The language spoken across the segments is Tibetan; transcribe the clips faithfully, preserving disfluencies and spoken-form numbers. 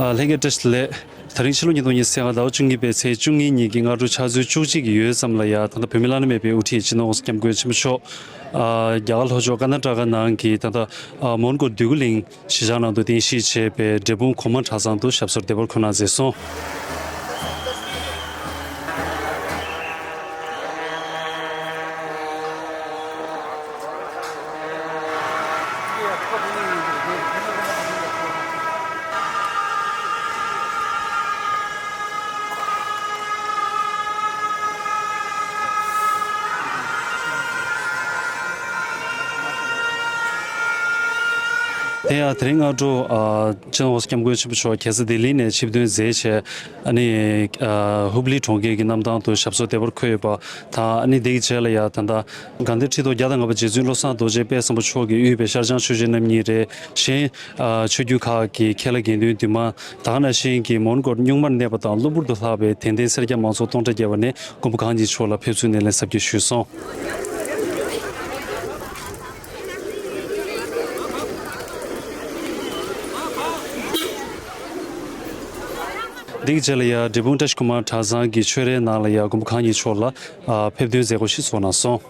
ལྷན་རྒྱས་བཀྲ་ཤིས་བདེ་ལེགས། དེ་རིང་ཕྱི་ལོ་ཉིས་སྟོང་ཉི་ཤུ་རྩ་ལྔ་ཟླ་བ་བཅུ་གཉིས་པའི་ཚེས་བཅུ་གཉིས་ཉིན་གྱི་སྔ་དྲོ་ཆུ་ཚོད་བཅུ་གཅིག་གི་ཡོལ་ཙམ་ལ་ཡ། ད་ལྟ་བོད་མིའི་བླ་ན་མེད་པའི་དབུ་ཁྲིད་སྤྱི་ནོར་༸གོང་ས་༸སྐྱབས་མགོན་ཆེན་པོ་མཆོག་ཨ། རྒྱ་གར་ལྷོ་ཕྱོགས་ཀར་ན་ཊ་ཀ་ནང་གི་ད་ལྟ་ཨ། མོན་གྷོ་འདོད་རྒུ་གླིང་གཞིས་ཆགས་ནང་དུ་རྟེན་གཞི་བྱས་པའི་འབྲས་སྤུངས་གོང་མ་གྲྭ་ཚང་དུ་ཞབས་སོར་བདེ་བར་འཁོད་གནང་མཛད་སོང་། དེ་ཡང་དེ་རིང་སྔ་དྲོ་ཨ། སྤྱི་ནོར་༸གོང་ས་༸སྐྱབས་མགོན་ཆེན་པོ་མཆོག་རྒྱལ་ས་ལྡི་ལི་ནས་ཆིབས་ཐོན་མཛད་བྱས། ཨ་ནི་ཨ། ཧུབ་ལི་གྲོང་ཁྱེར་གྱི་གནམ་ཐང་དུ་ཞབས་སོར་བདེ་བར་འཁོད་ཡོད་པ་དང་། ཨ་ནི་འདི་གི་རྗེས་ལ་ཡ། ད་ལྟ་དགའ་ལྡན་ཁྲི་ཐོག་བརྒྱ་དང་ལྔ་པ་རྗེ་བཙུན་བློ་བཟང་རྡོ་རྗེ་དཔལ་བཟང་པོ་མཆོག་གིས་དབུས་པའི་ཤར་བྱང་ཆོས་རྗེ་རྣམ་གཉིས་རེད། གཞན་ཨ། ཆོས་བརྒྱུད་ཁག་གི་ཁེ་ལས་དགེ་འདུན་འདུས་མང་། ད་ག་ནང་བཞིན་གྱི་མོན་གྷོར་གཉུག་མར་གནས་པ་དང་གློ་བུར་དུ་ལྷག་པའི་དད་ལྡན་སེར་སྐྱ་མང་ཚོགས་སྟོང་ཕྲག་བརྒལ་བ་ནས་མགོན་པོ་གང་ཉིད་མཆོག་ལ་ཕེབས་བསུའི་སྣེ་ལེན་གཟབ་རྒྱས་ཞུས་སོང་། འདིའི་རྗེས་ལ་ཡ། འབྲས་སྤུངས་བཀྲ་ཤིས་སྒོ་མང་གྲྭ་ཚང་གི་ཆོས་རའི་ནང་ལ་ཡ། མགོན་པོ་གང་ཉིད་མཆོག་ལ་ཨ། ཕེབས་སྟོན་མཛད་སྒོ་ཞིག་ཚོགས་གནང་སོང་།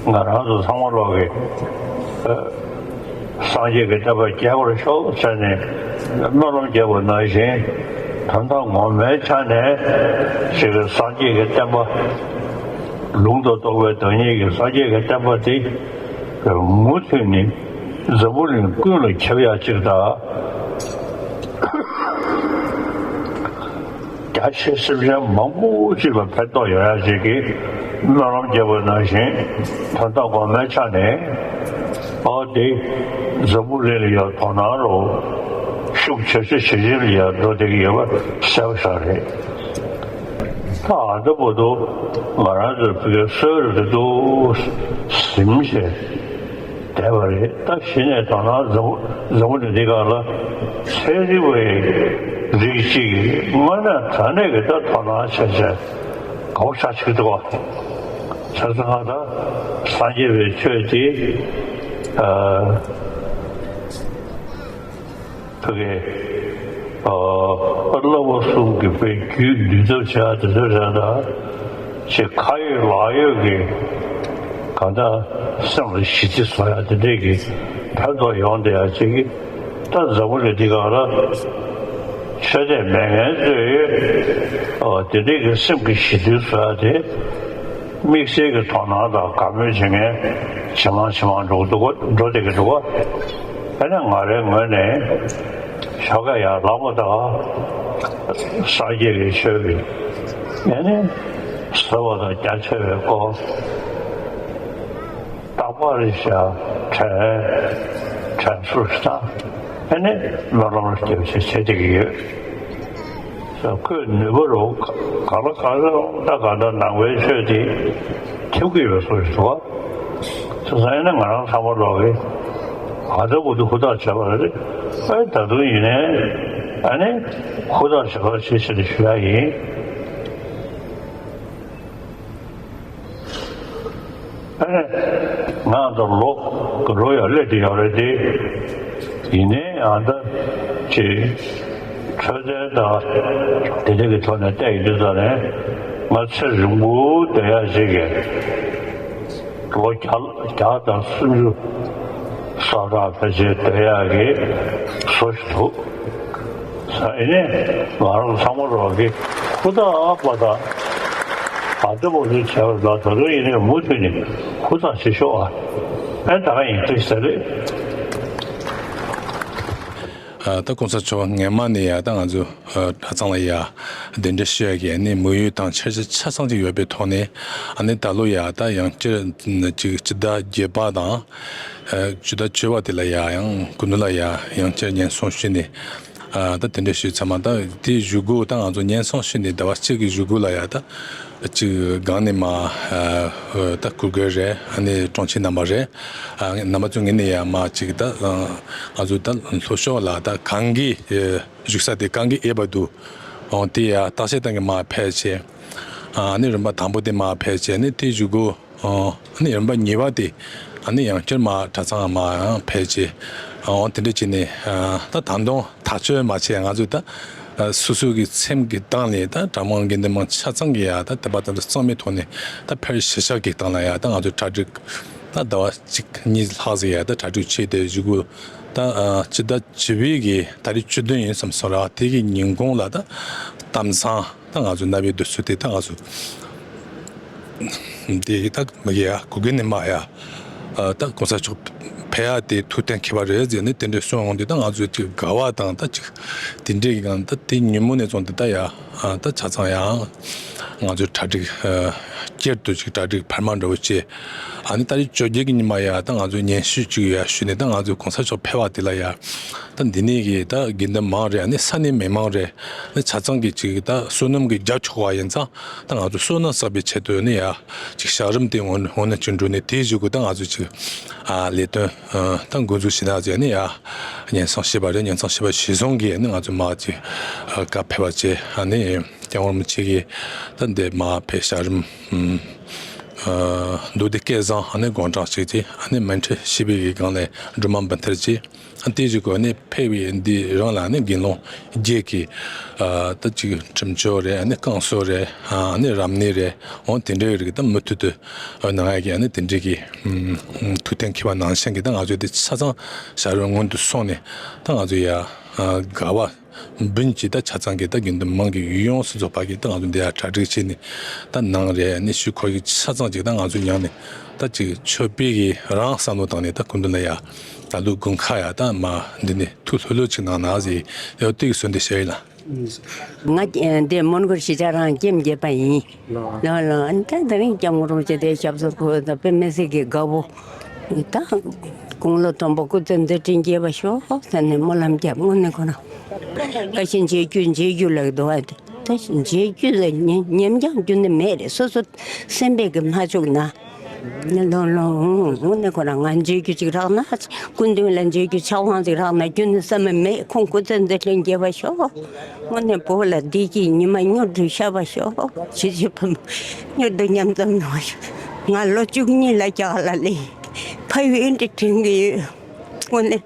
ང་རང་ཚོ་ཚང་མ་ལོག་གི་ཨ། སངས་རྒྱས་ཀྱི་བསྟན་པ་རྒྱས་པར་ཤོག་ཟེར་ནས་སྨོན་ལམ་རྒྱག་པ་ནང་བཞིན། དོན་དག་ངོ་མའི་ཆ་ནས་ཅིག་སངས་རྒྱས་ཀྱི་བསྟན་པ། ལུང་དང་རྟོགས་པའི་བདག་ཉིད་ཀྱི་སངས་རྒྱས་ཀྱི་བསྟན་པ་དེ་མུ་མཐུད་ནས་འཛམ་བུ་གླིང་ཀུན་ལ་ཁྱབ་ཡག་ཅིག་དང་། རྒྱ་ཆེ་སེམས་ཅན་མང་པོ་ཅིག་ལ་ཕན་ཐོགས་ཡོང་ཡག་ཅིག་གི་སྨོན་ལམ་རྒྱག་པ་ནང་བཞིན། དོན་དག་ངོ་མའི་ཆ་ནས་ཨོ་དེ་འཛམ་བུ་གླིང་ལ་ཡང་དོ་སྣང་རོ་ཤུགས་ཆེ་ཆེ་ཇེ་ཆེ་ལ་ཡང་འགྲོ་བསྡད་ཀྱི་ཡོད་པ་གསལ་པོ་ཞིག་རེད། ད་ཨ་འདི་བར་དུ་ང་རང་ཚོའི་བོད་སྐད་སྲོལ་རུ་དེ་ཚོ་ཟིན་བྱས་བསྡད་པ་རེད། ད་གཞི་ནས་དོ་སྣང་འཛམ་བུ་འཛམ་བུ་གླིང་འདི་སྒང་ལ་ཚན་རིག་པའི་རིགས་གཅིག་གིས་དངོས་གནས་དྲང་གནས་ཀྱི་ད་དོ་སྣང་བྱས་བྱས་དགའ་པོ་ཞེ་དྲག་འདུག་བ། བྱས་ཙང་ད་སངས་རྒྱས་པའི་ཆོས་དེ་ཨ། ཕ་གི་ཨ། བསླབ་པ་གསུམ་གྱི་དཔེ་རྒྱུད་འདུལ་ཐབས་བྱ་དེ་ཚོ་རེད། ད་ཅིག་ཁ་ཡོད་ལག་ཡོད་ཀྱི་གང་ལྟར་སེམས་ལ་ཞི་བདེ་བཟོ་ཡ་དེ་འདྲས་ཀྱི་ཕན་ཐོགས་ཡོང་བསྡད་ཡ་ཅིག་གི། ད་འཛམ་བུ་གླིང་འདི་སྒང་ལ་ཆོས་དད་མེད་མཁན་ཚོས་ཨ། དེ་འདྲས་ཀྱི་སེམས་ཀྱི་ཞི་བདེ་བཟོ་ཡ་དེ། དམིགས་བསལ་གྱི་དོ་སྣང་དང་དགའ་མོས་བྱེད་མཁན་ཇེ་མང་ཇེ་མང་འགྲོ་གི་འདུག་གོ་འགྲོ་བསྡད་ཀྱི་འདུག་གོ་ཨ་ནི་ང་རའི་ངོས་ནས་ཞོགས་ཀས་ཡར་ལངས་པ་དང་སངས་རྒྱས་ཀྱི་ཆོས་ཀྱི་ཨ་ནི་ཟབ་པ་དང་རྒྱ་ཆེ་བའི་སྐོར་རྟག་པར་བྱ་དྲན་དྲན་གསོ་ཞིག་དང་ཨ་ནི་སྨོན་ལམ་རྒྱབ་བྱེད་བྱེད་བསྡད་ཀྱི་ཡོད། ཁོས་ནུས་པ་རུ་ག་ལ་ག་ལ་ད་ག་ད་ནང་པའི་ཆོས་དེ་ཐེབས་ཀྱི་ཡོད་བཟོ་ཞིག་འདུག་བ། བྱས་ཙང་ཡིན་ན་ང་རང་ཚང་མ་ལོག་གི་ཨ་ད་བུ་དུ་ཧུར་ཐག་བྱས་པ་རེད། ཨེ་ད་དུང་ཡིན་ནའི་ཨ་ནི་ཧུར་ཐག་བྱེད་པར་བྱེད་ཟེར་ནས་ཞུ་ཡ་ཡིན། ཨེ་ང་ད་ལོ་ལོ་ཡང་སླེབས་ཏེ་ཡོད་རེད་དེ། ཡིན་ནའི་ཨ་ད་ཅིག་འཕྲོད་བསྟེན་དང་དེ་འདྲ་གི་ཐོག་ནས་བལྟས་ཡོང་དུས་ཙ་ནས་ང་ཚེ་རིང་པོ་སྡོད་ཡ་ཞིག་གི་ལོ་བརྒྱ་བརྒྱ་དང་སུམ་ཅུ་སོ་གྲངས་ཕལ་ཆེར་སྡོད་ཡ་གི་བཟོ་ཞིག་འདུག་ས་ཨེ་ནས་ང་རང་ཚང་མ་རོགས་ཀྱིས་ཧུར་ཐག་པ་དང་ཨ་འདི་མོ་ནི་བྱས་པ་ལ་ད་དུང་ཡིན་ནའི་མུ་མཐུད་ནས་ཧུར་ཐག་བྱེད་ཤོག་ཨ། ཨེ་ད་ག་ཡིན་ཏེ་ཟེར་རེད། ད་གོང་ས་མཆོག་སྔོན་མ་ནས་ཡ་ད་ང་ཚོ་གྲྭ་ཚང་ལ་ཡ་གདན་འདྲེན་ཞུ་ཡ་གི་ཨ་ནི་དམིགས་ཡུལ་དང་འཆར་གཞི་ཆ་ཚང་ཅིག་ཡོད་པའི་ཐོག་ནས། ཨ་ནི་ད་ལོ་ཡ་ད་ཡང་བསྐྱར་ཅིག་སྤྱི་ཟླ་བརྒྱད་པ་དང་། ཨ་ཇུ་ད་ཆོས་བ་དེ་ལ་ཡ་ཡང་སྐུ་མདུན་ལ་ཡ་ཡང་བསྐྱར་ཉན་སོང་ཞུས་ནས། ཨ་ད་དེ་འདྲ་ཞུས་ཚར་མ་ད་དེའི་གཞུག་གུ་ད་ང་ཚོ་ཉན་སོང་ཞུས་ནས་ཟླ་བ་གཅིག་གི་གཞུག་གུ་ལ་ཡ་ད་ཅིག་སྒང་ནས་མ་ཨ་ད་གུར་དཀར་རེད། ཨ་ནི་དྲུང་ཆེ་རྣམ་པ་རེད། ཨ་རྣམ་པ་ཚོ་ངེད་ནས་ཡ་མ་ཅིག་ད་ང་ཚོ་ད་ལྷོ་ཕྱོགས་ལ་ད་གང་གི་བཞུགས་ས་དེ་གང་གི་ཨེ་བ་འདུག་འོང་དེ་ཡ་བརྟག་དཔྱད་བཏང་གི་མ་ཕེབས་བྱས། ཨ་ནི་རིམ་པ་དང་པོ་དེ་མ་ཕེབས་བྱས་ནི་དེའི་གཞུག་གུ། ཨ་ནི་རིམ་པ་གཉིས་པ་དེ་ཨ་ནི་ཡང་བསྐྱར་མ་གྲྭ་ཚང་མ་ཡང་ཕེབས་བྱས། འོ་དེ་འདྲ་བྱས་ནས་ད་ད་དུང་ཐག་གཅོད་མ་བྱས། ང་ཚོས་ད་སོ་སོ་གི་སེམས་ཀྱི་གཏིང་ནས་ད་གྲྭ་མང་དགེ་འདུན་མང་ཆ་ཚང་གི་ཡ་ད་དད་པ་དང་གཙང་མའི་ཐོག་ནས་ད་ཕར་གཞིས་ཆགས་ཀྱི་སྟེང་ལ་ཡ་ད་ང་ཚོས་གྲ་སྒྲིག་ད་ཟླ་བ་གཅིག་གཉིས་ལྷག་ཙམ་ཡ་ད་གྲ་སྒྲིག་བྱས་ཏེ་གཞུག་གུ་ད་སྤྱི་ཟླ་བཅུ་པའི་གི་ད་རེས་བཅུ་བདུན་ཡིན་བསམ་སོང་ར། དེ་གི་ཉིན་གུང་ལ་ད་གཏམ་བཟང་། ད་ང་ཚོ་རྣ་བའི་བདུད་རྩི་དེ་ད་ང་ཚོ་དེ་ད་མ་གི་ཡ་གུ་གེ་ནས་མ་ཡ་ད་གོང་ས་མཆོག་ཕེབས་ཡ་དེ་ཐུགས་གཏན་འཁེལ་བ་རེད་ཟེར་ནས་དེ་འདྲའི་གསུངས་འོང་དུས་ད་ང་ཚོ་ཅིག་དགའ་བ་དང་ད་ཅིག་དེ་འདྲའི་གི་གང་ད་དེ་ཉིན་མོ་ནས་བཟུང་སྟེ་ད་ཡ་ད་ཆ་ཚང་ཡ་ང་ཚོའི་གྲ་སྒྲིག་སྐྱེལ་དུ་ཅིག་གྲ་སྒྲིག་བར་མ་འདྲ་བོ་བྱས། ཨ་ནི་ད་རེས་བཅོ་བརྒྱད་ཀྱི་ཉི་མ་ཡ་ད་ང་ཚོ་ཉན་ཞུ་ཅིག་ཡ་ཞུས་ནས་ད་ང་ཚོའི་གོང་ས་མཆོག་ཕེབས་པ་དེ་ལ་ཡ་ད་འདི་ནས་གི་ད་དགེ་འདུན་མང་རེད། ཨ་ནི་ས་གནས་མི་མང་རེད། ཨ་ནི་ཆ་ཚང་གི་ཅིག་ད་བསོད་ནམས་ཀྱི་རྒྱ་ཆོག་པ་ཡིན་ཙང་ད་ང་ཚོ་བསོད་ནམས་བསགས་པའི་ཆེད་དུ་ནི་ཡ་ཅིག་ཞག་རིམ་དེ་འོ་འོ་ན་ཅིག་འགྲོ་ནས་དེའི་གཞུག་གུ་ད་ང་ཚོ་ཅིག་ཨ་ལས་དོན་ད་འགོ་འཛུགས་བྱེད་ན་ཟེར་ནི་ཡ་ཉན་སང་ཤེས་པ་རེད། ཉན་སང་ཤེས་པ་གཞི་བཟུང་གི་ནི་ང་ཚོ་མ་ཅིག་ཨ་བཀའ་ཕེབས་པ་བྱས། ཨ་ནི་སྐྱབས་མགོན་རིན་པོ་ཆེ་གིས་ད་འདི་མ་ཕེབས་ཞག་རིམ་ཨ་མདོ་སྡེ་སྐལ་བཟང་ཨ་ནི་དགུང་གྲངས་གཅིག་ཅིག་ཨ་ནི་མཎྜལ་བཞེས་པའི་གི་སྒང་ལས་སྒྲོལ་མ་འབུམ་ཐེར་གཅིག་ཨ་དེ་བཞུགས་གོ་ནས་ཕེབས་པའི་འདི་རང་ལ་ནི་དགེ་སློང་བརྒྱད་ཀྱི་ཨ་ད་ཅིག་ཁྲིམས་གཅོད་རེད། ཨ་ནི་བསྐང་གསོ་རེད། ཨ་ནི་རབ་གནས་རེད། འོ་དེ་འདྲའི་རིགས་ད་མུ་མཐུད་དུ་ཨ་གནང་ཡ་གི་ཨ་ནི་དེ་འདྲའི་གི་ཨུམ་ཐུགས་གཏན་འཁེལ་བ་ནང་བཞིན་གི་ད་ང་ཚོས་དེ་ཆ་ཚང་ཞག་རིམ་སྔོན་དུ་སོང་ནས་ད་ང་ཚོ་ཡ་ཨ་དགའ་བ་འབུམ་གཅིག་ད་ཆ་ཚང་གི་ད་དགེ་འདུན་མང་གི་ཡུལ་ཡོངས་སུ་རྫོགས་པ་གི་ད་ང་ཚོ་འདི་ཡ་གྲ་སྒྲིག་བྱས་ནས་ད་གནང་རེད། ཨ་ནི་ཞུ་ཁོ་གི་ཆ་ཚང་ཅིག་ད་ང་ཚོ་མྱངས་ནས། ད་ཅིག་མཆོད་པའི་གི་རང་བསམ་བློ་བཏང་ནས་ད་སྐུ་མདུན་ལ་ཡ་ད་ལོ་དགུན་ཁ་ཡ་ད་མ་འདི་ནས་ཐུགས་ལྷོད་ལྷོད་ཅིག་གནང་ན་ཟེར་ཡོད་དེ་གི་གསོལ་འདེབས་ཞུ་ཡིན་ལ། ང་འདི་མོན་གྷོ་གཞིས་ཆགས་རང་སྐྱེམས་རྒྱས་པ་ཡིན། ལོ་ལོ་ཨ་ནི་ད་ད་རིང་སྐྱབས་མགོན་རིན་པོ་ཆེ་དེ་ཞབས་སོར་འཁོད་ད་དཔེ་མི་སྲིད་གི་དགའ་བོ། ད་དགུང་ལོ་མཐོན་པོ་སྐུ་ཚེ་མཛད་འཕྲིན་རྒྱས་པ་ཤོག་ཟེར་ནས་སྨོན་ལམ་རྒྱབ། དངོས་གནས་ཁོ་རང་བཀའ་བཞིན་མཇལ་རྒྱུ་མཇལ་རྒྱུ་ལ་འདུག་ཨ། ད་མཇལ་རྒྱུ་ལ་ཉེ་ཉམས་ཀྱང་རྒྱུན་ནས་མེད་རེད། སོ་སོ་སེམས་པའི་གི་མ་བཅུག་ན། ལོ་ལོ་ཧུང་ཧུང་ནས་ཁོ་རང་ང་མཇལ་རྒྱུ་ཅིག་རག་ན། སྐུ་མདུན་ལ་མཇལ་རྒྱུ་ཕྱག་དབང་ཅིག་རག་ན་རྒྱུན་ནས་བསམ་མེད་མེད། ཁོང་སྐུ་ཚེ་མཛད་འཕྲིན་རྒྱས་པ་ཤོག་དངོས་གནས་བོད་ལ་བདེ་སྐྱིད་ཉི་མ་མྱུར་དུ་ཤར་བ་ཤོག་ཇི་ཇི་ཕམ་མྱུར་དུ་མཉམ་འཛོམས་གནང་བ་ཤོག་ང་ལོ་བཅུ་གཉིས་ལ་རྒྱ་གར་ལ་སླེབས། ཕ་ཡུལ་འདི་དྲན་གི་ཡོད། དངོས་གནས་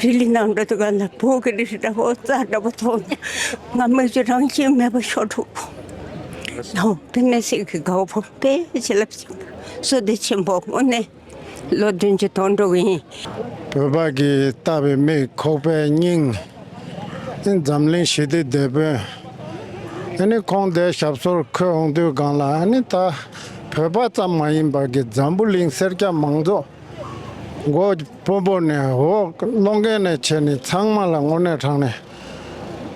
རི་ལི་ནང་འགྲོ་དུས་ག་ལ་བོད་ཀྱི་རི་འདྲ་བོ་རྩྭ་འདྲ་བོ་མཐོང་ན་ང་མི་ཚེ་རང་བཞིན་མེད་པ་ཤོར་འགྲོ། ཡང་དཔེ་མི་སྲིད་ཀྱི་དགའ་བོ་དཔེ་བྱིན་རླབས་ཆེན་པོ་བསོད་བདེ་ཆེན་པོ་དངོས་གནས་ལོ་བདུན་ཅུ་དོན་དྲུག་ཡིན། བོད་པ་གིས་བལྟ་བའི་མིག་ཁོག་པའི་སྙིང་། ཨེ་འཛམ་གླིང་ཞི་བདེ་དེད་དཔོན། ཨ་ནི་ཁོང་དེ་ཞབས་སོར་འཁོད་འོང་དུས་སྒང་ལ་ཨ་ནི་ད་བོད་པ་ཙམ་མ་ཡིན་པ་གི་འཛམ་བུ་གླིང་སེར་སྐྱ་མང་ཚོགས་མགོ་དཔོན་པོ་ནས་འོག་སློང་མཁན་ནས་བྱས་ནས་ཚང་མ་ལ་དངོས་གནས་དྲང་གནས་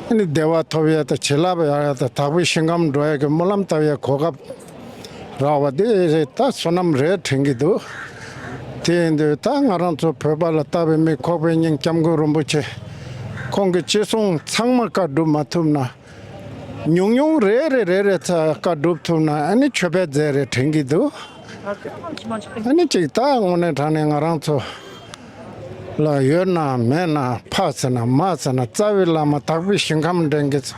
ཨ་ནི་བདེ་བ་ཐོབ་ཡས་དང་བྱིན་རླབས་ཡག་ཡས་དང་དག་པའི་ཞིང་ཁམས་འགྲོ་ཡས་ཀྱི་སྨོན་ལམ་བཏབ་ཡས་གོ་སྐབས་རག་པ་དེ་རེད། ད་བསོད་ནམས་རེད་དྲན་གྱི་འདུག་དེ་ཡིན་དུས་ད་ང་རང་ཚོ་བོད་པ་ལ་བལྟ་བའི་མིག་ཁོག་པའི་སྙིང་སྐྱབས་མགོན་རིན་པོ་ཆེ་ཁོང་གི་ཅི་གསུང་ཚང་མ་བཀའ་སྒྲུབ་མ་ཐུབ་ན། ཉུང་ཉུང་རེ་རེ་རེ་རེ་ཚ་བཀའ་སྒྲུབ་ཐུབ་ན་ཨ་ནི་ཆོས་པའི་རྫས་རེད་དྲན་གྱི་འདུག་ཨ་ནི་ཅིག་ད་དངོས་གནས་དྲང་གནས་ང་རང་ཚོ་ལ་ཡོད་ན་མེད་ན་ཕ་ཟེར་ན་མ་ཟེར་ན་རྩ་བའི་བླ་མ་དག་པའི་ཞིང་ཁམས་འདྲེན་གྱི་ཚོ་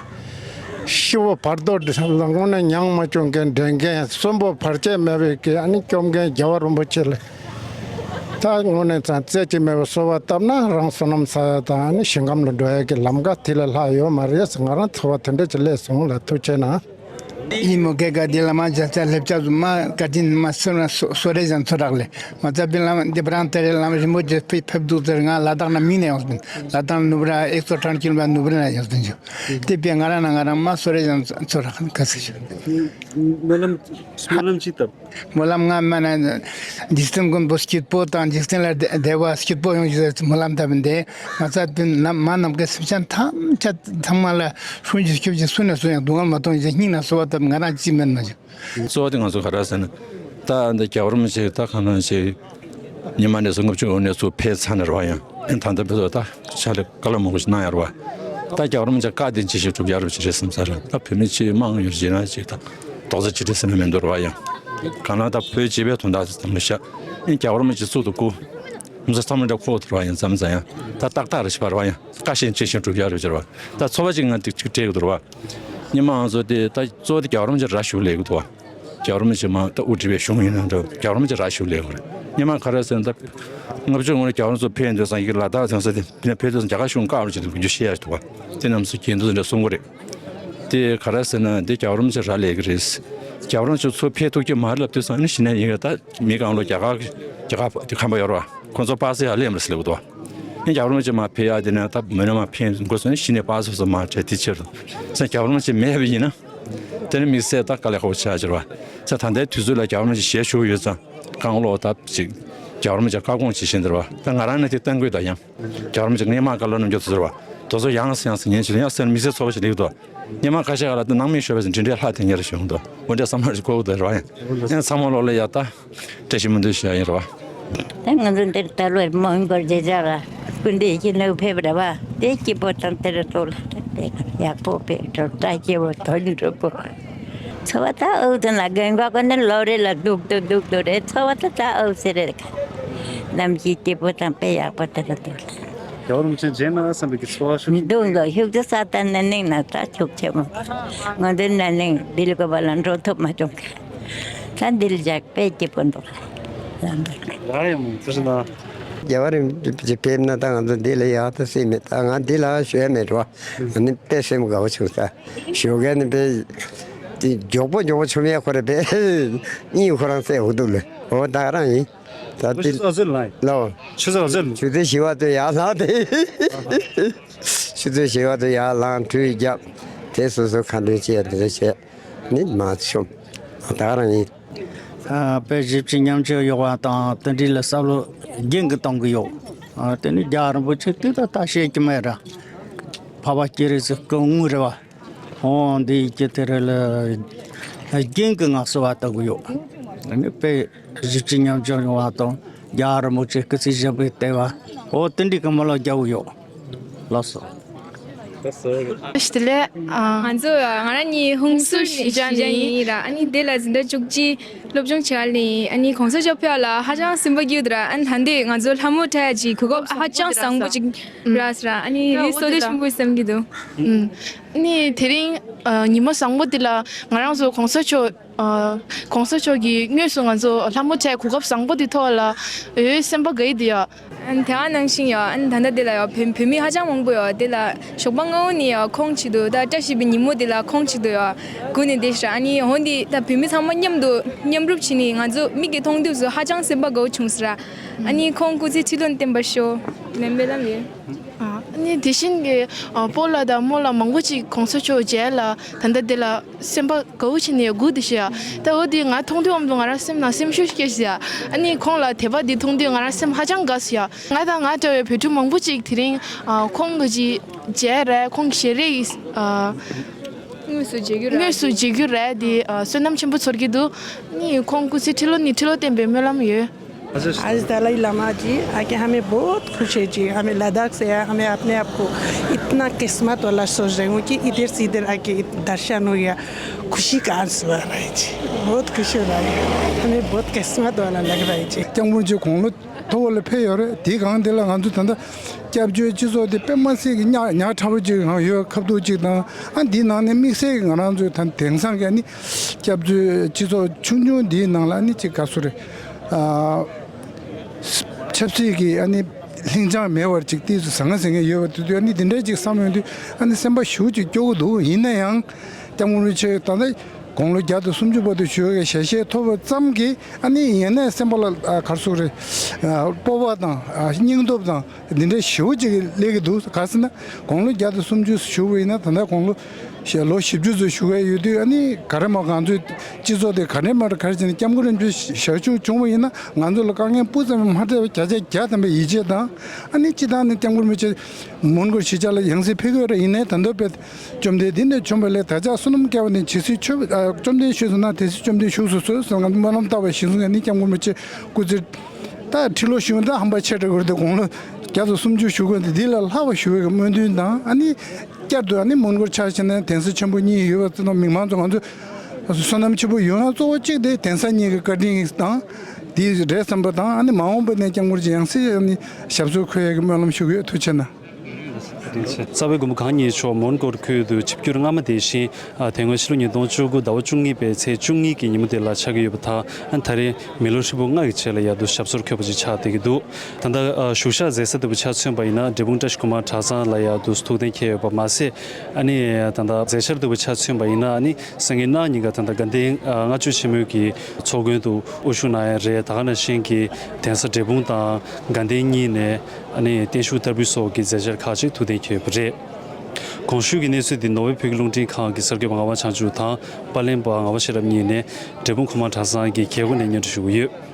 ཤི་བོ་བར་དོ་ལ་དངོས་གནས་མྱང་མ་བཅུག་མཁན་འདྲེན་མཁན་གསོན་པོ་བར་ཆད་མེད་པའི་གི་ཨ་ནི་སྐྱོབ་མཁན་རྒྱལ་བ་རིན་པོ་ཆེ་ལ། ད་དངོས་གནས་ཙང་རྩེ་གཅིག་མེད་པའི་གསོལ་བ་བཏབ་ན་རང་བསོད་ནམས་བསགས་ཡ་དང་ཨ་ནི་ཞིང་ཁམས་ལ་འགྲོ་ཡ་གི་ལམ་ཁ་དེ་ལས་ལྷག་ཡོད་མ་རེད་ཟེར་ང་རང་ཚོར་བ་དེ་འདྲ་ཅིག་སླེབས་སོང་ལ་ཐུགས་རྗེ་གནང་། ཡིན་མོ་སྐད་ག་དེ་བླ་མ་བྱ་བྱ་སླེབས་བྱ་བཟུང་མ་བཀའ་དྲིན་མ་སོན་ན་སོ་སོ་རེ་ཅན་ཚོ་རག་ལས་མ་རྩ་བའི་བླ་མ་འདི་བ་རང་ཏེ་རེ་བླ་མ་རིན་པོ་ཆེ་ཕེབས་ཕེབས་འདུག་ཟེར། ང་ལ་དྭགས་ན་མིང་ནས་ཡོང་སོང་། ལ་དྭགས་ནུབ་ར་ཨེག་སོ་ཁྲང་ཁྱིལ་བ་ནུབ་ར་ན་ཡོང་སོང་ཞུ། དེ་པས་ང་རང་ན་ང་རང་མ་སོ་རེ་ཅན་ཚོ་རག་ག་ཟེར་ཞུ། སྨོན་ལམ་སྨོན་ལམ་ཅི་བཏབ། སྨོན་ལམ་ང་མ་ན་འཇིག་རྟེན་མགོན་པོ་སྐྱིད་པོ་དང་འཇིག་རྟེན་ལ་བདེ་བ་སྐྱིད་པོ་ཡོང་ཞུ་ཟེར་སྨོན་ལམ་བཏབ་པ་འདི་མ་རྩ་བའི་ནམ་མ་ནམ་མཁའི་སེམས་ཅན་ཐམས་ཅད་ཚང་མ་ལ་ཧྲུན་གྱིས་སྐྱོབ་ཀྱི་སུ་ནས་སུ་ཡང་སྡུག་བསྔལ་མ་གཏོང་ཞིང་སྙིང་ནས་གསོལ་བ་བཏབ། ང་རང་ཅི་མིན་མ་བྱུང་། གཙོ་བོ་དེ་ང་ཚོ་ག་རེ་ཟེར་ན། ད་འདི་རྒྱལ་བ་རིན་པོ་ཆེ་ད་གང་ལ་ཞིག་ཉི་མ་ནས་སུ་ལྔ་བཅུ་འོ་ནས་སུ་ཕེབས་ཚར་ནས་རེད་བ། ཡང་ཨེ་ད་ལྟ་བོད་ད་ཕྱག་ལས་དཀའ་ལས་མང་པོ་ཞིག་གནང་ཡ་རེད་བ། ད་རྒྱལ་བ་རིན་པོ་ཆེ་བཀའ་དེ་ཇི་བཞིན་སྒྲུབ་ཡ་རེད་ཅི་རེད་བསམ་ས་རེད། ད་བོད་མི་སྤྱི་དམངས་ཡོད་ཅེ་ན་ཅིག་ད་རྡོག་རྩ་གཅིག་སྒྲིལ་ཟེར་ན་མི་འདུག་རེད་བ། ཡང་གང་ལ་ད་བོད་སྤྱི་པའི་དོན་དག་ཙམ་ལ་བཤད། ཨེ་རྒྱལ་བ་རིན་པོ་ཆེ་གཙུག་ཏུ་བཀུར། ཧམ་ཟ་ཚང་མ་འདྲ་ཁོག་ཏུ་ར་ཡང་ཙམ་ཙམ་ཡང་ད་ཏག་ཏག་རེ་ཞིག་པ་ར་ཡང་བཀའ་བཞིན་ཇི་བཞིན་སྒྲུབ་ཡ་རེ་བྱེད་ར། ད་ཚོ་བ་གཅིག་ང་ཏིག་ཅིག་སྤྲད་ཀྱི་འདུག་ར། ཉི་མ་ང་ཚོ་དེ་ད་གཙོ་བོ་དེ་རྒྱལ་བ་རིན་པོ་ཆེ་ར་ཞུ་ལས་ཀྱི་འདུག་བ། རྒྱལ་བ་རིན་པོ་ཆེ་མ་ད་དབུ་ཁྲིད་པའི་གཞུང་ཡིན་ན་འདྲ་རྒྱལ་བ་རིན་པོ་ཆེ་ར་ཞུ་ལས་ཀྱི་རེད། ཉི་མ་ག་རེ་ཟེར་ན་ད་ལྔ་བཅུ་ང་ཚོ་རྒྱལ་བ་རིན་པོ་ཆེ་ཕེབས་འདོད་ཙང་གི་ལ་དྭགས་ཚང་ས་དེ་དེ་ནས་ཕེབས་དུས་ཙང་རྒྱ་གར་གཞུང་བཀག་རུ་བྱེད་དུས་རྒྱུ་ཤེས་ཡ་ཞིག་འདུག་བ། དེ་རྣམས་སུ་གྱེན་དུ་འདྲ་གསུང་གི་རེད། དེ་ག་རེ་ཟེར་ན་འདི་རྒྱལ་བ་རིན་པོ་ཆེ་རག་ལས་ཀྱི་རེད། རྒྱལ་བ་རིན་པོ་ཆེ་ཚུར་ཕེབས་ཐུབ་ཀྱི་མ་རེད་ལབ་དུས་ཙང་ནི་གཞི་ནས་ཡིན་གྱི་ད་མི་གང་ལོ་རྒྱ་གར་རྒྱ་གར་དེ་ཁམས་པ་ཡོད་རེད་བ། ཁོང་ཚོ་པ་སེ་ཡར་སླེབས་མ་སླེབས་འདུག་ཨེ་རྒྱལ་བ་རིན་པོ་ཆེ་མ་ཕེབས་ཡ་དེ་ནས་ད་མི་ནི་མ་ཕེབས་དགོས་སོང་ནི་གཞི་ནས་པ་སེ་སོ་མ་བྲལ་དེ་ཕྱིར་དུ་ཙང་རྒྱལ་བ་རིན་པོ་ཆེ་མེད་པ་ཡིན་ན་དེ་ནི་དམིགས་བསལ་ད་དཀའ་ལས་ཁག་པོ་ཆགས་ཀྱི་རེད་བ། ཙང་ད་ལྟའི་དུས་ཚོད་ལ་རྒྱལ་བ་རིན་པོ་ཆེ་ཞལ་བཞུགས་ཡོད་ཙང་གང་ལོ་ད་ཅིག་རྒྱལ་བ་རིན་པོ་ཆེ་བཀའ་དགོངས་ཇི་བཞིན་དེ་རེད་བ། ད་ང་རང་ནི་དེ་བསྟན་དགོས་ད་ཡང་། རྒྱལ་བ་རིན་པོ་ཆེ་ངས་མ་བཀའ་སློབ་གནང་རྒྱུ་དེ་ཚོར་བ། དེ་ཚོ་ཡང་སེ་ཡང་སེ་ཉན་ཞིག་ཡང་སེ་མི་སེར་ཚོ་བ་ཞིག་ལེགས་འདུག་ཉི་མ་ཁ་ཤས་ཀ་ལ་དེ་ནང་མི་ཤོད་པ་ཞིག་འདྲི་འདྲའི་ལྷ་དེ་ཉེར་བྱུང་འདུག་འོ་འདྲ་བསམ་བློ་ཞིག་གོ་དེ་རེད་བ། ཡང་ཚང་མ་ལོག་ལ་ཡ་ད་བཀྲ་ཤིས་སྨོན་འདུན་ཞུ་ཡ་ཡིན་རེད་བ། ད་ང་ཚོ་འདིར་ད་ལོར་མོན་གོར་རྗེས་ཆགས་ལ་སྐུ་མདུན་ཡིན་ནོ་ཕེབས་རེད་བ། དེ་སྐྱིད་པོ་དང་དེར་ལྟོ་ལ་དེ་ཡག་པོ་ཕེབས་འགྲོ་ད་སྐྱིད་པོ་དོན་འགྲུབ་པོ། ཚོ་བ་ད་ཨོ་དེ་ན་རྒན་གོག་གི་ནི་ལོ་རེ་ལ་སྡུག་ཏུ་སྡུག་ཏུ་རེད། ཚོ་བ་ད་ད་ཨོ་ཟེར་རེད། གནམ་གཤིས་སྐྱིད་པོ་དང་དཔེ་ཡག་པོ་དེ་ལ་འདུག་རྒྱལ་བ་རིན་པོ་ཆེ་མཇལ་ན་བསམ་པའི་གི་ཚོར་བ་ཤུགས་ཆེན་འདུག་འདུག་ཤུགས་ཆེ་ས་ད་ན་ནིང་ན་ད་ཤུགས་ཆེ་མོ། ང་ཚོའི་ན་ནིང་འདི་ལ་གོ་བ་ལ་འགྲོ་ཐུབ་མ་བྱུང་གི། ད་འདི་ལ་བཞག་དཔེ་སྐྱིད་པོ་འདུག་ལ་འདུག་ར་ཡ་མོ་ཚུར་ན། རྒྱལ་བ་རིན་པོ་ཆེ་ཕེབས་ན་ད་ང་ཚོ་འདི་ལ་ཡག་ཏུ་སྲིད་མེད། ད་ང་འདི་ལ་ཞུ་ཡ་མེད་རོ། ང་ནི་དཔེ་སེམས་དགའ་བོ་བྱུང་ས། ཞོགས་ཀས་ནི་དཔེ་དེ་མགྱོགས་པོ་མགྱོགས་པོ་བྱུང་ཡ་ཁོ་ར་དཔེ་གཉིད་ཁོ་རང་སད་འུ་འདུག་ལེ། འོ་ད་རང་ཡིན། ད་ལོ་ཆུ་ཚོད་ག་ཚོད་ལ་ཡིན། ལོ། ཆུ་ཚོད་ག་ཚོད་ལ། ཆུ་ཚོད་བཞི་པ་དུ་ཡར་ལངས་ཏེ། ཆུ་ཚོད་བཞི་པ་དུ་ཡར་ལངས་གྲུ་བརྒྱབ། དེ་སོ་སོ་ཁ་འདོན་བྱས་དེ་འདྲ་བྱས་ནི་མ་བྱུང་། ད་རང་ཡིན། ཨ་དཔེ་ཞིབ་ཅིང་ཉམས་ཅིག་ཡོད་པ་དང་དེ་འདྲ་ལ་བསམ་བློ་རྒྱུན་གྱི་གཏོང་གི་ཡོད། ཨ་དེ་ནི་རྒྱལ་བ་རིན་པོ་ཆེ་དུས་ད་ལྟ་བཤད་ཀྱི་མེད་ར། འཕགས་པ་སྤྱན་རས་གཟིགས་སྐུ་དངོས་རེད་བ། འོ་འདི་ཡི་གེ་དེ་རེད་ལ་རྒྱུན་གྱི་ང་གསོལ་བ་བཏབ་གི་ཡོད། ཨ་ནི་དཔེ་གཞི་བཅུ་མཉམ་སྦྱོར་ཡོང་བ་དང་རྒྱལ་བ་རིན་པོ་ཆེ་སྐུ་ཚེ་ཞབས་པད་བརྟན་པ་འོ་དེ་འདྲའི་གི་མི་ལོ་རྒྱག་གི་ཡོད། ལགས་སོ། བདེ་ལེགས། ང་ཚོ་ང་རང་གཉིས་ཧུན་སུར་ཞི་ཅང་ཡིན་ར། ཨ་ནི་དེ་ལ་འཛིན་གྲྭ་བཅུ་གཅིག་སློབ་སྦྱོང་བྱེད་ཡ་ལེ་ཡིན། ཨ་ནི་གོང་ས་མཆོག་ཕེབས་ཡ་ལ་ཧ་ཅང་སེམས་པ་སྐྱིད་འདུག་ར། ཨ་ནི་ད་འདི་ང་ཚོ་ལྷ་མོ་འཁྲབ་ཡ་ཅིག་གོ་སྐབས་ཧ་ཅང་བཟང་པོ་ཅིག་རག་སོང་ར། ཨ་ནི་འདི་བསོད་བདེ་ཆེན་པོ་བསམ་གྱི་འདུག་ཨ་ནི་དེ་རིང་ཉི་མ་བཟང་པོ་འདི་ལ་ང་རང་ཚོ་གོང་ས་མཆོག་གོང་ས་མཆོག་གིས་དངོས་སུ་ང་ཚོ་ལྷ་མོ་འཁྲབ་གོ་སྐབས་བཟང་པོ་འདི་ཐོབ་ལ་ཡོད་སེམས་པ་དགའ་ཡི་འདུག་ཡ། ཨ་ནི་དེ་ག་ནང་བཞིན་ཡ། ཨ་ནི་ད་ལྟ་འདི་ལ་ཡ་བོད་བོད་མི་ཧ་ཅང་མང་པོ་ཡ། འདི་ལ་ཞོགས་པ་སྔ་པོ་ནས་ཡ་ཁོང་ཆེད་དུ་ད་བཀྲ་ཤིས་པའི་ཉིན་མོ་འདི་ལ་ཁོང་ཆེད་དུ་ཡ་སྒུག་ནས་བསྡད་ཤག་ཨ་ནི་འོ་འདི་ད་བོད་མི་ཚང་མ་མཉམ་དུ་མཉམ་རུབ་བྱས་ནས་ང་ཚོ་མིག་གིས་མཐོང་དུས་སུ་ཧ་ཅང་སེམས་པ་དགའ་པོ་བྱུང་ཟེར། ཨ་ནི་ཁོང་སྐུ་ཚེ་ཁྲི་ལོ་བརྟན་པར་ཤོག་ལན་སྨོན་ལམ་ཡོད། ཨ་ནི་དེ་བཞིན་གྱི་སྤོ་ལགས་དང་རྨོ་ལགས་མང་པོ་ཅིག་གོང་ས་མཆོག་མཇལ་ལ་ད་ལྟ་འདི་ལ་སེམས་པ་དགའ་བོ་བྱས་ནས་སྒུག་བསྡད་ཤག་ད་འོ་དེ་ང་མཐོང་དུས་ཨམ་དུ་ང་རང་སེམས་ནང་སེམས་ཤུགས་སྐྱེས་ཤག་ཨ་ནི་ཁོང་ལ་དད་པ་འདི་མཐོང་དུས་ང་རང་སེམས་ཧ་ཅང་དགའ་སོང་ཡ། ང་དང་ང་འདྲ་བའི་བོད་ཕྲུག་མང་པོ་ཅིག་དེ་རིང་ཁོང་གི་ཅིག་མཇལ་རེད། ཁོང་གི་ཞལ་རས་ཀྱི་དངོས་སུ་མཇལ་རྒྱུ་རེད། དངོས་སུ་མཇལ་རྒྱུ་རེད་དེ་བསོད་ནམས་ཆེན་པོ་ཚོར་གྱི་འདུག་ཨ་ནི་ཁོང་སྐུ་ཚེ་ཁྲི་ལོ་ནས་ཁྲི་ལོ་བརྟན་པའི་སྨོན་ལམ་ཡོད། आज दलाई लामा जी आके हमें बहुत खुश है जी। हमें लद्दाख से आया, हमें अपने आप को इतना किस्मत वाला सोच रहे हूँ कि इधर से इधर आके दर्शन हो गया। खुशी का आंसू आ रहा है जी, बहुत खुशी हो रहा है। हमें बहुत किस्मत वाला लग रहा है जी। སྐྱབས་མགོན་ཆེ་དགུང་ལོ་མཐོ་བོ་ལ་ཕེབས་ཡོད་རེད། དེའི་སྒང་དེ་ལ་ང་ཚོ་ད་ལྟ་སྐྱབས་བཅོལ་སྤྱི་ཚོགས་དེ་དཔེ་མ་སྲིད་ཀྱི་ཉག་ཉག་ཕྲ་བོ་ཅིག་ང་ཡོད། ཁ་ཐུག་ཅིག་དང་ཨ་འདིའི་ནང་ནས་དམིགས་བསལ་གྱི་ང་རང་ཚོའི་ད་དེང་སང་གི་ཨ་ནི་སྐྱབས་བཅོལ་སྤྱི་ཚོགས་ཆུང་ཆུང་འདིའི་ནང་ལ་ཨ་ནི་ཅིག་ག་སུ་རེད། ཨ། ཆབ་སྲིད་ཀྱི་ཨ་ནི་ལྷིང་འཇགས་མེད་པར་ཅིག་ཏོག་ཙམ་ཟང་ངེ་ཟིང་ངེ་ཡོད་པ་དེ་དུས་ཨ་ནི་འདི་འདྲའི་ཅིག་བསམ་ཡོང་དུས་ཨ་ནི་སེམས་པ་ཞེ་པོ་ཅིག་སྐྱོ་གི་འདུག་ཡིན་ན་ཡང་སྐྱབས་མགོན་རིན་པོ་ཆེ་ད་ལྟ་ དགུང་ལོ་བརྒྱ་དང་སུམ་ཅུ་བར་དུ་བཞུགས་པའི་ཞལ་བཞེས་ཐོབ་པ་ཙམ་གྱིས་ཨ་ནི་ཡེ་ནས་སེམས་པ་ལ་ཨ་ག་རེ་ཟེར་དགོས་རེད། ཨ་སྤོབས་པ་དང་ཨ་སྙིང་སྟོབས་དང་འདི་འདྲའི་ཞེ་པོ་ཅིག་སླེབས་ཀྱི་འདུག་ག་རེ་ཟེར་ན་དགུང་ལོ་བརྒྱ་དང་སུམ་ཅུ་བཞུགས་པ་ཡིན་ན་ད་ལྟ་དགུང་ལོ་ཞེ་ལོ་བཞི་བཅུ་ཙམ་བཞུགས་ཡས་ཡོད་དུས། ཨ་ནི་ག་རེ་མ་ང་ཚོའི་སྤྱི་ཚོགས་དེ་ག་རེ་མ་ག་རེ་བྱས་ནས་སྐྱབས་མགོན་རིན་པོ་ཆེ་ཞལ་བཞུགས་བྱུང་བ་ཡིན་ན་ང་ཚོ་ལ་དཀའ་ངལ་སྤུ་ཙམ་མ་འཕྲད་པ་བརྒྱ་ཆ་བརྒྱ་ཐམ་པའི་ཡིད་ཆེས་དང་། ཨ་ནི་སྤྱི་བཏང་ནས་སྐྱབས་མགོན་རིན་པོ་ཆེ་མོན་གྷོ་གཞིས་ཆགས་ལ་ཡང་སེ་ཕེབས་ཀྱི་ཡོད་རེད། ཡིན་ནའི་ད་ལྟ་བས་བཅོམ་ལྡན་འདས་འདི་ནས་བྱོན་པ་ལས་ད་ཆ་བསོད་ནམས་བསྐལ་པ་ནས་ཇི་སྲིད་ཆོས་ཨ་བཅོམ་ལྡན་བཞུགས་སུ་གནང་དེ་སྲིད་བཅོམ་ལྡན་བཞུགས་སུ་གསོལ་ཟེར་ང་ཚོ་སྨོན་ལམ་བཏབ་པ་གཞིར་བཟུང་ནས་ནི་སྐྱབས་མགོན་རིན་པོ་ཆེ་སྐུ་ཚེ་ད་ཁྲི་ལོ་བཞུགས་ད་ཧམ་པ་ཆེ་དྲགས་ཀྱི་རེད་དེ། དགུང་ལོ་བརྒྱ་དང་སུམ་ཅུ་བཞུགས་ཀྱི་འདི་ལས་ལྷག་པ་བཞུགས་པའི་སྨོན་འདུན་དང་། ཨ་ནི་བསྐྱར་དུ་ཨ་ནི་མོན་གྷོར་ཆ་བཞག་ན་གདན་ས་ཆེན་པོ་གཉིས་ཡོད་པ་ཚོ་དང་མི་མང་ཚོ་ང་ཚོ་བསོད་ནམས་ཆེན་པོ་ཡོང་ཡ་གཙོ་བོ་གཅིག་དེ་གདན་ས་གཉིས་ཀྱི་བཀའ་དྲིན་དང་དེ་རེད་བསམ་པ་དང་། ཨ་ནི་མ་འོངས་པ་ནས་སྐྱབས་མགོན་རིན་པོ་ཆེ་ཡང་སྲིད་ཨ་ནི་ཞབས་སོར་འཁོད་ཡ་གི་སྨོན་ལམ་ཞུ་གི་ཡོད། ཐུགས་རྗེ་གནང་། རྩ་བའི་མགོན་པོ་གང་ཉིད་མཆོག་མོན་གྷོ་ཁུལ་དུ་ཆིབས་བསྒྱུར་སྔ་མ་དེ་བཞིན་ཨ་དེ་སྔོན་ཕྱི་ལོ་ཉིས་སྟོང་བཅུ་དགུ་ཟླ་བ་བཅུ་གཉིས་པའི་ཚེས་བཅུ་གཉིས་ཀྱི་ཉིན་མོ་དེ་ལ་ཆགས་ཀྱི་ཡོད་པ་དང་། ཨ་ད་རེས་མི་ལོ་ཧྲིལ་པོ་ལྔ་གི་རྗེས་ལ་ཡར་དུ་ཞབས་སོར་འཁོད་པ་ཅིག་ཆགས་བསྡད་ཀྱི་འདུག་ད་ལྟ་ཨ་བཞུགས་ཤག་མཛད་ས་དེ་བོ་ཆ་མཚོན་པ་ཡིན་ན་འབྲས་སྤུངས་བཀྲ་ཤིས་སྒོ་མང་གྲྭ་ཚང་ལ་ཡར་དུ་ཐུགས་གཏན་འཁེལ་ཡོད་པ་མ་ཟད། ཨ་ནི་ད་ལྟ་མཛད་འཆར་དེ་བོ་ཆ་མཚོན་པ་ཡིན་ན་ཨ་ནི་སང་ཉིན་གནངས་ཉིན་ཀ་ད་ལྟ་དགའ་ལྡན་ཨ་ལྔ་མཆོད་ཆེན་མོའི་གི་ཚོགས་མགོན་དུ་དབུ་བཞུགས་གནང་ཡ་རེད། ད་ག་ནང་བཞིན་གྱི་གདན་ས་འབྲས་སྤུངས་དང་དགའ་ལྡན་གཉིས་ནས་ཨ་ནི་བརྟན་བཞུགས་བསྟར་འབུལ་སོགས་ཀྱི་མཛད་འཆར་ཁག་ཅིག་ཐུགས་གཏན་འཁེལ་ཡོད་པ་རེད། གོང་ཞུས་ཀྱི་གནས་ཚུལ་འདི་ནོར་ཝེ་བོད་ཀྱི་རླུང་འཕྲིན་ཁང་གི་གསར་འགོད་པ་ངག་དབང་བྱང་ཆུབ་དང་པར་ལེན་པ་ངག་དབང་ཤེས་རབ་གཉིས་ནས་འབྲས་སྤུངས་སྒོ་མང་གྲྭ་ཚང་གི་རྒྱལ་སྒོ་ནས་སྙན་སྒྲོན་ཞུ་གི་ཡོད།